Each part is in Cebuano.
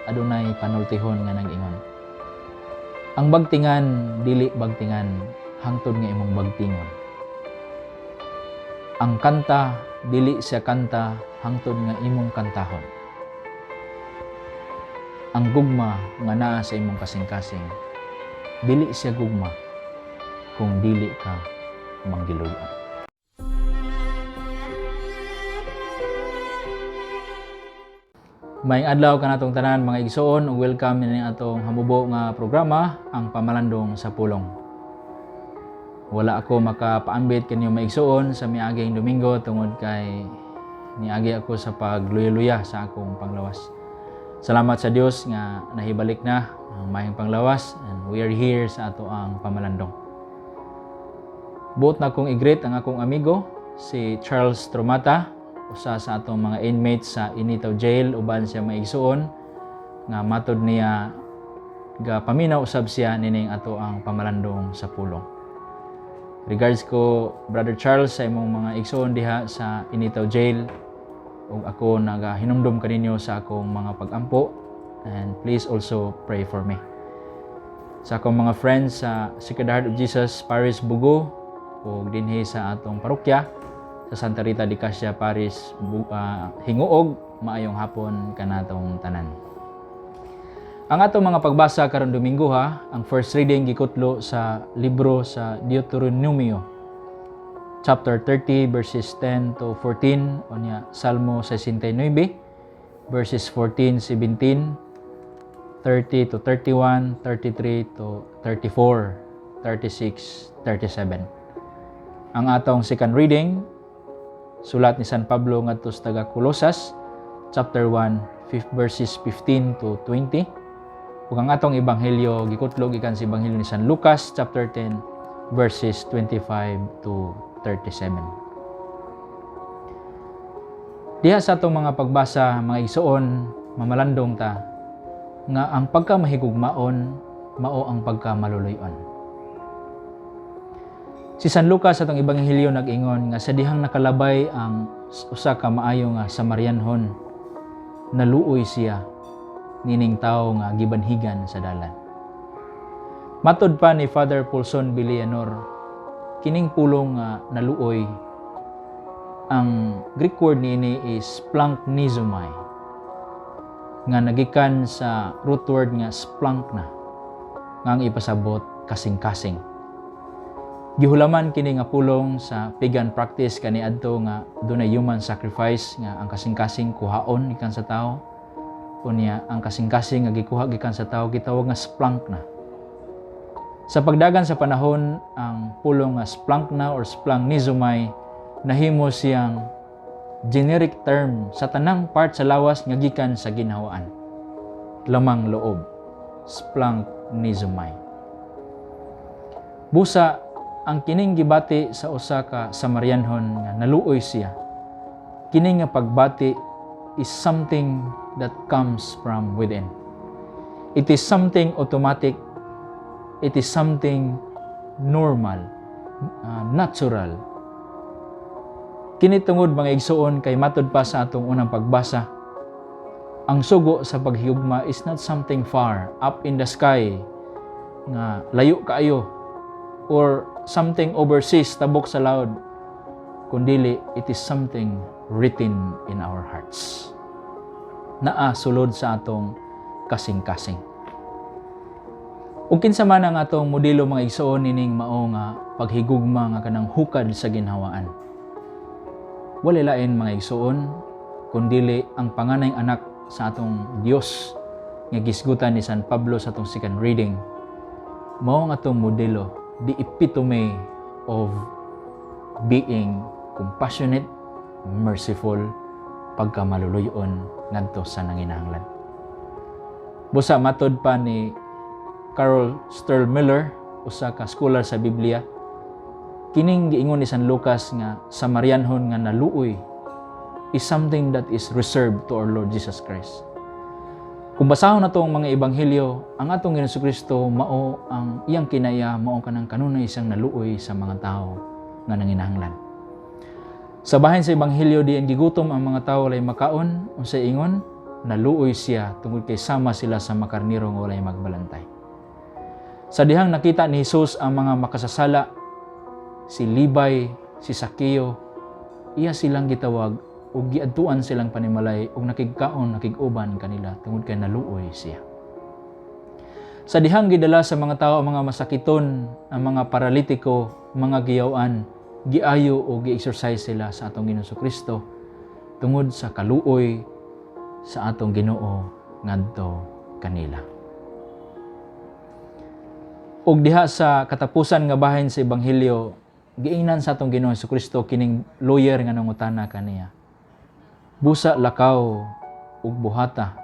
Adunay panultihon nga nag-ingon, "Ang bagtingan dili bagtingan hangtod nga imong bagtingon. Ang kanta dili siya kanta hangtod nga imong kantahon. Ang gugma nga naa sa imong kasing-kasing dili siya gugma kung dili ka manggiluy-on." Maayong adlaw kanatong tanan, mga igsoon, ug welcome nining atong hamubo nga programa, ang Pamalandong sa Pulong. Wala ako makapaambit kanyo, mga igsoon, sa miaging Domingo tungod kay niagi ako sa pagluya-luya sa akong panglawas. Salamat sa Dios nga nahibalik na ang maayong panglawas and we are here sa ato ang pamalandong. Buot na kong i-greet ang akong amigo si Charles Tromata, usa sa atong mga inmates sa Initao Jail. Uban siya, mga igsuon, nga matod niya ga paminaw usab siya nining ato ang Pamalandong sa Pulong. Regards ko, Brother Charles, sa imong mga igsuon diha sa Initao Jail ug ako nagahinumdum kaninyo sa akong mga pagampo and please also pray for me. Sa akong mga friends sa Sacred Heart of Jesus Parish Bugo ug dinhi sa atong parokya sa Santa Rita de Casia Parish Hinguog, maayong hapon kanatong tanan. Ang atong mga pagbasa karon Domingo ha, ang first reading gikutlo sa libro sa Deuteronomio chapter 30 verses 10 to 14, unya Salmo 69 verses 14, 17, 30 to 31, 33 to 34, 36, 37. Ang atong second reading, sulat ni San Pablo ngadto sa taga Colosas chapter 1 verses 15 to 20. Ug ang atong ebanghelyo gikutlo gikan sa Ebanghelyo ni San Lucas chapter 10 verses 25 to 37. Diha sa atong mga pagbasa, mga igsoon, mamalandong ta nga ang pagkamahigugmaon mao ang pagkamaluluy-on. Si San Lucas sa atong ebanghelyo nag-ingon nga sa dihang nakalabay ang usa ka maayo nga Samarianhon, naluoy siya nining tawo nga gibanhigan sa dalan. Matod pa ni Father Paulson Villanor, kining pulong nga naluoy, ang Greek word niini is splanchnizomai, nga nagikan sa root word nga splankna, nga ang ipasabot kasing-kasing. Gihulaman kini nga pulong sa pagan practice kaniadto nga dunay human sacrifice nga ang kasing-kasing kuhaon gikan sa tawo. Unya ang kasing-kasing nga gikuha gikan sa tawo gitawag nga splankna. Sa pagdagan sa panahon, ang pulong nga splankna or splanchnizomai nahimo siyang generic term sa tanang part sa lawas nga gikan sa ginhawaan. Lamang loob, splanchnizomai. Busa ang kining gibati sa usa ka Samarianhon nga naluoy siya, kini nga pagbati is something that comes from within. It is something automatic. It is something normal, natural. Kini tungod, mga igsuon, kay matod pa sa atong unang pagbasa, ang sugo sa paghigugma is not something far up in the sky nga layo kaayo or something overseas, tabok sa laod, kundili it is something written in our hearts, naa sulod sa atong kasing-kasing. Ug kinsa man ang atong modelo, mga igsoon, nining mao nga paghigugma nga kanang hukad sa ginhawaan? Wala lain, mga igsoon, kundili ang panganay anak sa atong Dios nga gisgutan ni San Pablo sa atong second reading. Mao ang atong modelo, the epitome of being compassionate, merciful, pagkamaluluyon ngadto sa nanginahanglan. Busa matod pa ni Carol Miller, usa ka scholar sa Biblia, kining giingon ni San Lucas nga Samarianhon nga naluoy is something that is reserved to our Lord Jesus Christ. Kung basahon nato ang mga ebanghelyo, ang atong Ginoong Kristo mao ang iyang kinaya, mao kanang kanunay siyang naluoy sa mga tao nga nanginahanglan. Sa bahin sa ebanghelyo, diyan gigutom ang mga tao, walay makaon, unsay ingon? Naluoy siya tungod kay sama sila sa makarniro nga walay magbalantay. Sa dihang nakita ni Jesus ang mga makasasala, si Levi, si Sakeo, iya silang gitawag ug giadtuan silang panimalay ug nakigkaon, nakig-uban kanila tungod kay naluoy siya. Sa dihang gidala sa mga tao ang mga masakiton, ang mga paralitiko, mga giyawan, giayo o gi-exorcise sila sa atong Ginoong Kristo tungod sa kaluoy sa atong Ginoo ngadto kanila. Ug diha sa katapusan nga bahin sa Ebanghelyo, giingnan sa atong Ginoong Kristo kining lawyer nga nangutana kaniya. "Busa lakaw ug buhata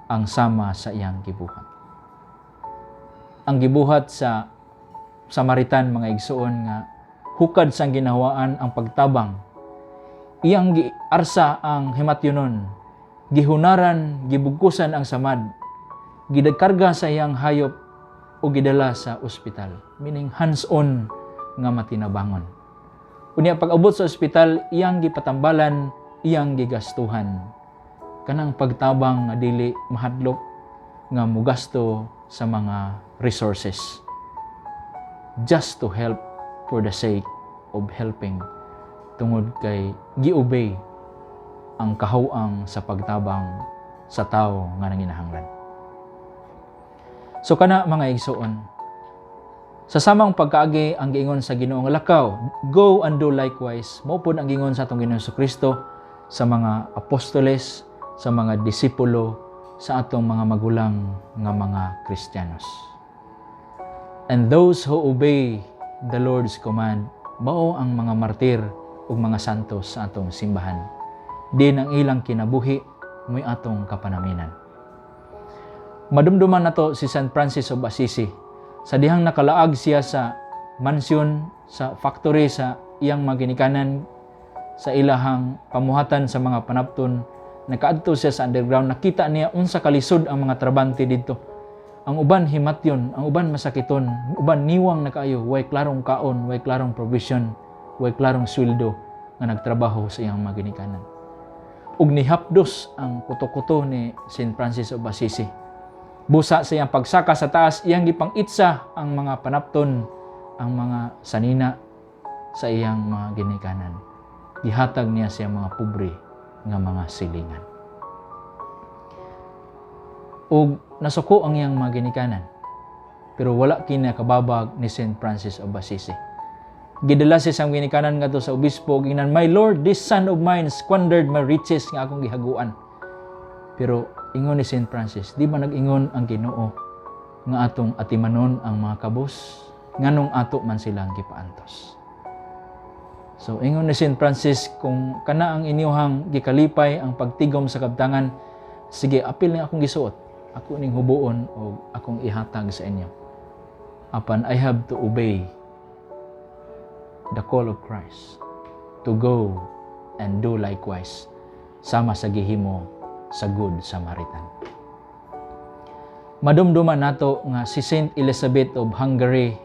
ang sama sa iyang gibuhat." Ang gibuhat sa Samaritan, mga igsuon, nga hukad sa ginahawaan ang pagtabang. Iyang giarsa ang himatyonon, gihunaran, gibugkusan ang samad, gidagkarga sa iyang hayop o gidala sa ospital. Meaning hands-on nga matinabangon. Unya pag-abot sa ospital, iyang gipatambalan, iyang gigastuhan. Kanang pagtabang nga dili mahadlok nga mugasto sa mga resources. Just to help for the sake of helping, tungod kay gi-obey ang kahawang sa pagtabang sa tao nga nanginahanglan. So kana, mga igsuon, sa samang pagkaagi ang giingon sa Ginoo nga lakaw, go and do likewise, mao pod ang giingon sa atong Ginoong Kristo sa mga apostoles, sa mga disipulo, sa atong mga magulang nga mga Kristiyanos. And those who obey the Lord's command, mao ang mga martir ug mga santos sa atong simbahan. Din ang ilang kinabuhi mo'y atong kapanaminan. Madumduman nato si San Francis of Assisi. Sa dihang nakalaag siya sa mansion, sa factory sa iyang mga ginikanan, sa ilahang pamuhatan sa mga panapton, nakaadto siya sa underground, nakita niya unsa kalisod ang mga trabante didto. Ang uban himatyon, ang uban masakiton, ang uban niwang na kaayo, way klarong kaon, way klarong provision, way klarong sweldo nga nagtrabaho sa iyang mga ginikanan. Ug nihapdos ang kuto-kuto ni St. Francis of Assisi. Busa sa iyang pagsaka sa taas, iyang gipang-itsa ang mga panapton, ang mga sanina sa iyang mga ginikanan. Gihatag niya sa iyang mga pobre nga mga silingan. Ug nasuko ang iyang mga ginikanan. Pero wala kini kababag ni St. Francis of Assisi. Gidala siya sa ginikanan ngadto sa obispo, ginan, "My Lord, this son of mine squandered my riches nga akong gihaguan." Pero ingon ni St. Francis, "Di ba nag-ingon ang Ginoo nga atong atimanon ang mga kabos? Nganong ato man silang gipaantos?" So ingon ni St. Francis, "Kung kana ang inyuhang gikalipay, ang pagtigom sa kabtangan, sige, apil ni akong gisuot. Ako ning hubuon o akong ihatag sa inyo. Apan I have to obey the call of Christ to go and do likewise sama sa gihimo sa Good Samaritan." Madumduman nato nga si Saint Elizabeth of Hungary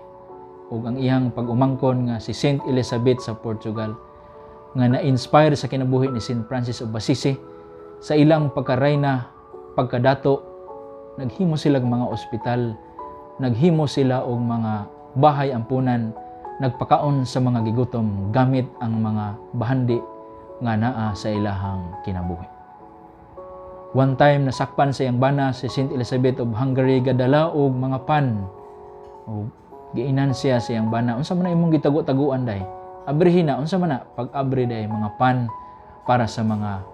ug ang iyang pag-umangkon nga si Saint Elizabeth sa Portugal nga na-inspire sa kinabuhi ni Saint Francis of Assisi, sa ilang pagkarayna, pagkadato, naghimo sila og mga ospital, naghimo sila og mga bahay ampunan, nagpakaon sa mga gigutom gamit ang mga bahandi nga naa sa ilahang kinabuhi. One time, nasakpan sa iyang bana si Saint Elizabeth of Hungary, gadala og mga pan. O giinan siya sa iyang bana, "Unsa man na imong gitago-taguan day? Abrihi na, unsa man na?" Pag-abri day, mga pan para sa mga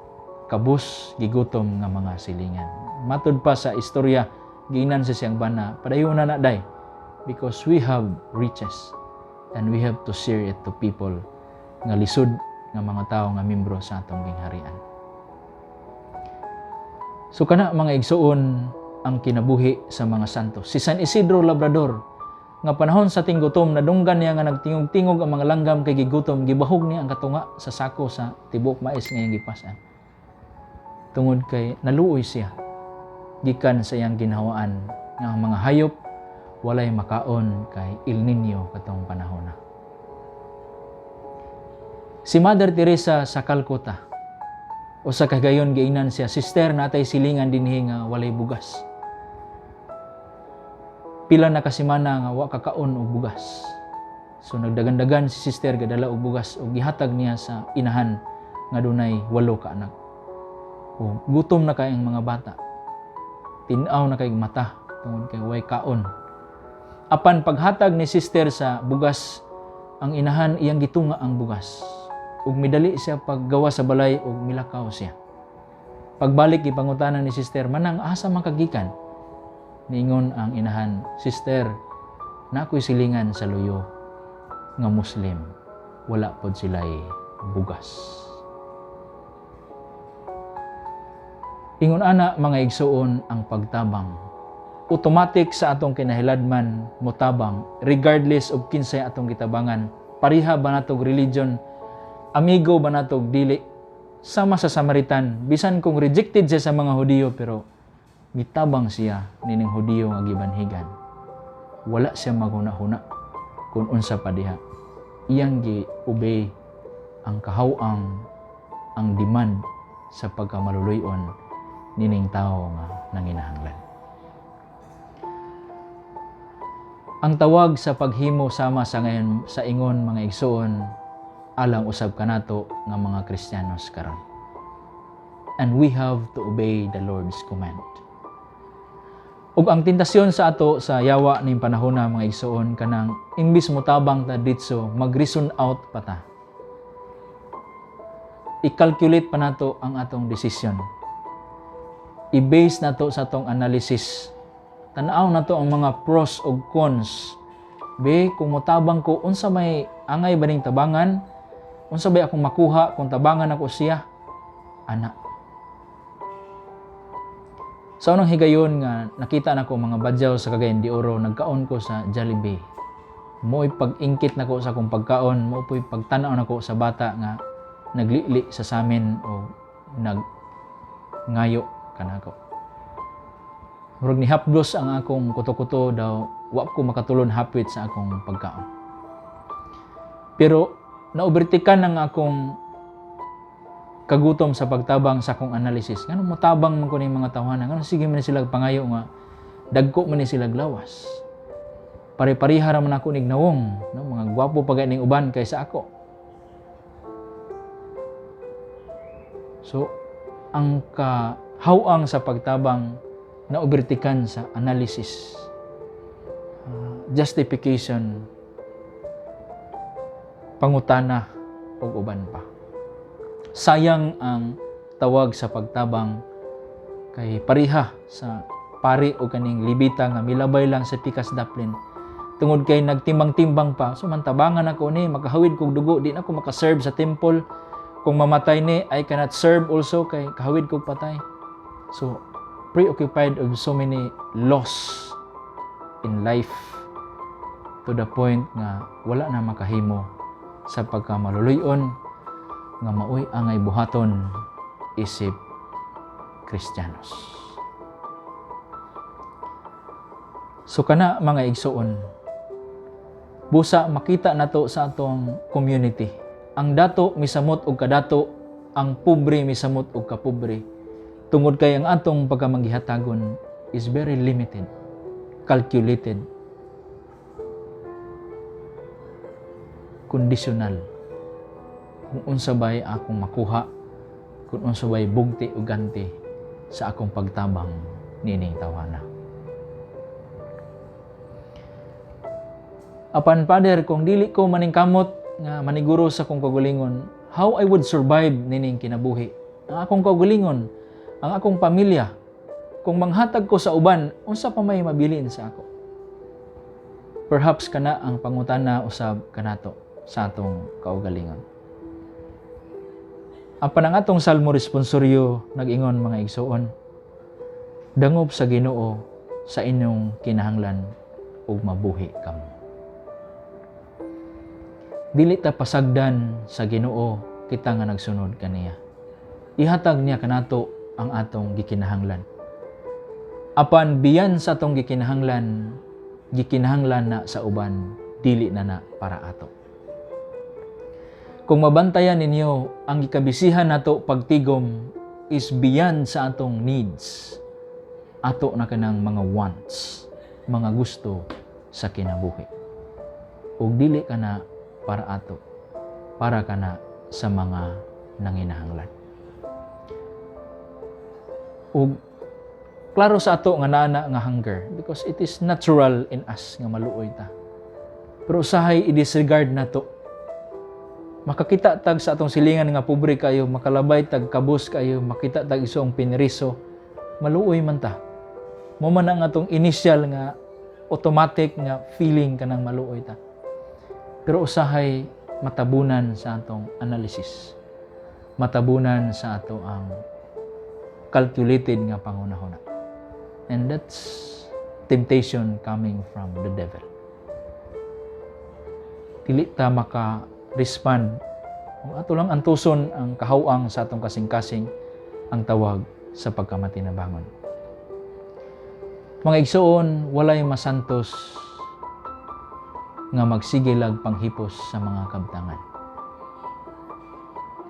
kabus gigutom nga mga silingan. Matud pa sa istorya, giinan siya siyang bana, "Padayon na na day, because we have riches and we have to share it to people nga lisod nga mga tao nga membro sa atong gingharian." So kana, mga igsuon, ang kinabuhi sa mga santo. Si San Isidro Labrador nga panahon sa tinggutom, nadunggan niya nga nagtingog-tingog ang mga langgam kay gigutom, gibahog niya ang katunga sa sako sa tibok mais nga iyang gipasan. Tungod kay naluoy siya gikan sa iyang ginhawaan nga ang mga hayop walay makaon kay El Niño katong panahon na. Si Mother Teresa sa Calcutta, Usa ka higayon giingnan siya, "Sister, naa tay silingan dinhi nga walay bugas. Pila na ka semana nga wa kakaon og bugas." So nagdagan-dagan si sister, gadala og bugas ug gihatag niya sa inahan nga dunay walo ka anak. O, gutom na kay ang mga bata. Tin-aw na kay mata tungod kay way kaon. Apan paghatag ni sister sa bugas, ang inahan iyang gitunga ang bugas. Ug midali siya paggawa sa balay ug milakaw siya. Pagbalik, gipangutana ni sister, "Manang, asa man kagikan?" Niingon ang inahan, "Sister, naa ko'y silingan sa Luyo nga Muslim. Wala pod sila'y bugas." Ingon ana, mga igsuon, ang pagtabang. Automatic sa atong kinahiladman motabang regardless of kinsay atong gitabangan. Pareha ba natog religion, amigo ba natog dili. Sama sa Samaritan, bisan kung rejected siya sa mga Hudiyo, pero mitabang siya nining Hudiyo nga gibanhigan. Wala siya maghuna-huna kung unsa pa diha. Iyang gi-obey ang kahawang, ang demand sa pagkamaluluy-on nining tao nga nanginahanglan. Ang tawag sa paghimo sama sa ngayon sa ingon, mga igsuon, alang usab kanato nga mga Kristiyanos karon. And we have to obey the Lord's command. Ug ang tentasyon sa ato sa yawa ning panahona, mga igsuon, kanang imbis motabang ta ditso, mag-reason out pa ta. I-calculate pa nato ang atong decision. I-base nato sa atong analysis. Tanaw nato ang mga pros ug cons. Be, kung motabang ko, unsa may angay ba ning tabangan? Unsa bay akong makuha kung tabangan ako siya? Ana. Sa unang higayon nga nakita nako mga Badjao sa Cagayan de Oro, nagkaon ko sa Jollibee. Mo'y pag-ingkit nako sa akong pagkaon, mao po'y pagtanaw nako sa bata nga naglili sa samin o nag ngayo kanako. Murag ni hapdos ang akong kuto-kuto daw, wa ko makatulon hapit sa akong pagkaon. Pero naobertikan ang akong kagutom sa pagtabang sa akong analysis. Ngano motabang man ko ning mga tawhana? Ngano sige man sila pangayo nga dagko man ni sila lawas? Pare-pareha ra man ako nig nawong, no? Mga gwapo pa ning uban kaysa ako. So ang kahawang sa pagtabang naobertikan sa analysis, justification, pangutana ug uban pa. Sayang ang tawag sa pagtabang kay pareha sa pari o kaning Lebita nga milabay lang sa pikas daplin. Tungod kay nagtimbang-timbang pa, so mantabangan ako ni, makahawid kog dugo, di na ako makaserve sa temple. Kung mamatay ni, I cannot serve also kay kahawid kog patay. So, preoccupied of so many loss in life to the point nga wala na makahimo sa pagkamaluluy-on nga maoy angay buhaton isip Kristiyanos. So kana, mga igsuon, busa makita nato sa atong community. Ang dato misamot og kadato, ang pobre misamot og kapobre. Tungod kay ang atong pagkamanggihatagon is very limited, calculated, conditional. Kung unsa bay akong makuha, kung unsa bay bugti o ganti sa akong pagtabang nining tawana. Apan Father, kung dili ko maningkamot nga maniguro sa akong kaugalingon, how I would survive nining kinabuhi? Ang akong kaugalingon, ang akong pamilya, kung manghatag ko sa uban, unsa pa may mabilin sa ako? Perhaps kana ang pangutana usab kanato sa atong kaugalingon. Apan ang atong Salmo responsoryo nag-ingon, mga igsuon, dangop sa Ginoo sa inyong kinahanglan ug mabuhi kamo. Dili ta pasagdan sa Ginoo kita nga nagsunod kaniya. Ihatag niya kanato ang atong gikinahanglan. Apan biyan sa atong gikinahanglan, gikinahanglan na sa uban, dili na na para ato. Kung mabantayan ninyo, ang gikabisihan nato pagtigom is beyond sa atong needs. Ato na kanang mga wants, mga gusto sa kinabuhi. Ug dili kana para ato, para kana sa mga nanginahanglan. Ug klaro sa ato nga naa na nga hunger because it is natural in us nga maluoy ta. Pero usahay i-disregard nato. Makakita tag sa atong silingan nga pobre kayo, makalabay tag kabus kayo, makita tag isuong pineriso, maluoy man ta. Mao man ang atong initial nga automatic nga feeling kanang maluoy ta. Pero usahay matabunan sa atong analysis. Matabunan sa ato ang calculated nga panghunahuna. And that's temptation coming from the devil. Dili ta maka-respond. Kung ato lang antuson ang kahawang sa atong kasing-kasing, ang tawag sa pagkamatinabangon. Mga igsoon, walay masantos nga magsigilag panghipos sa mga kabtangan.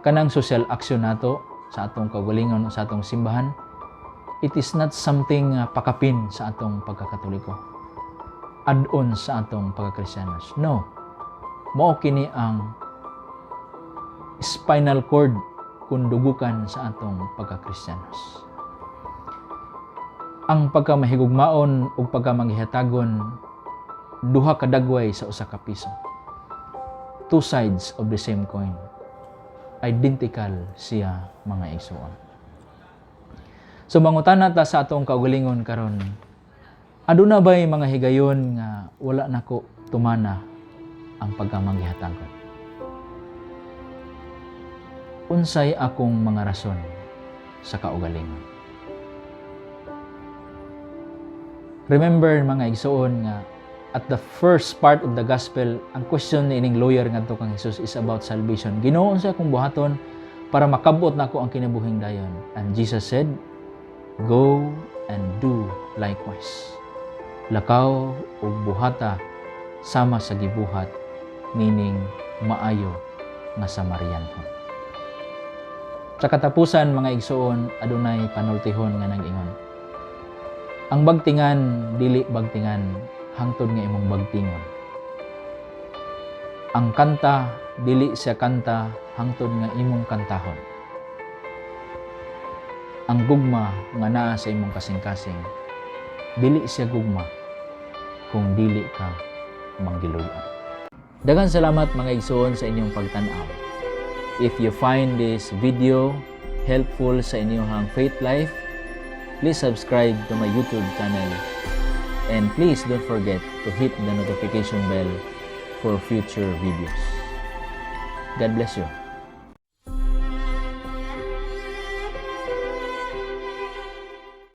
Kanang social action nato sa atong kaugalingon o sa atong simbahan, it is not something pakapin sa atong pagkakatoliko. Add-on sa atong pagkakristiyanos. No. Mao kini ang spinal cord kung dugukan sa atong pagkakristiyanos. Ang pagkamahigugmaon ug pagkamangihatagon, duha ka dagway sa usa ka piso. Two sides of the same coin. Identical siya, mga igsoon. So mangutana ta sa atong kaugalingon karon. Aduna ba'y mga higayon nga wala nako tumana ang pagkamanggihatagon? Unsay akong mga rason sa kaugalingon? Remember, mga igsoon, nga at the first part of the gospel, ang question ni ining lawyer ngadto kang Jesus is about salvation. "Ginoo, unsa akong buhaton para makabot nako ang kinabuhing dayon?" And Jesus said, "Go and do likewise." Lakaw ug buhata sama sa gibuhat nining maayo nga Samarianhon. Sa katapusan, mga igsoon, adunay panultihon nga nag-ingon: "Ang bagtingan dili bagtingan hangtod nga imong bagtingon. Ang kanta dili siya kanta hangtod nga imong kantahon. Ang gugma nga naa sa imong kasing-kasing dili siya gugma kung dili ka manggiluy-on." Daghang salamat, mga igsoon, sa inyong pagtan-aw. If you find this video helpful sa inyong faith life, please subscribe to my YouTube channel and please don't forget to hit the notification bell for future videos. God bless you.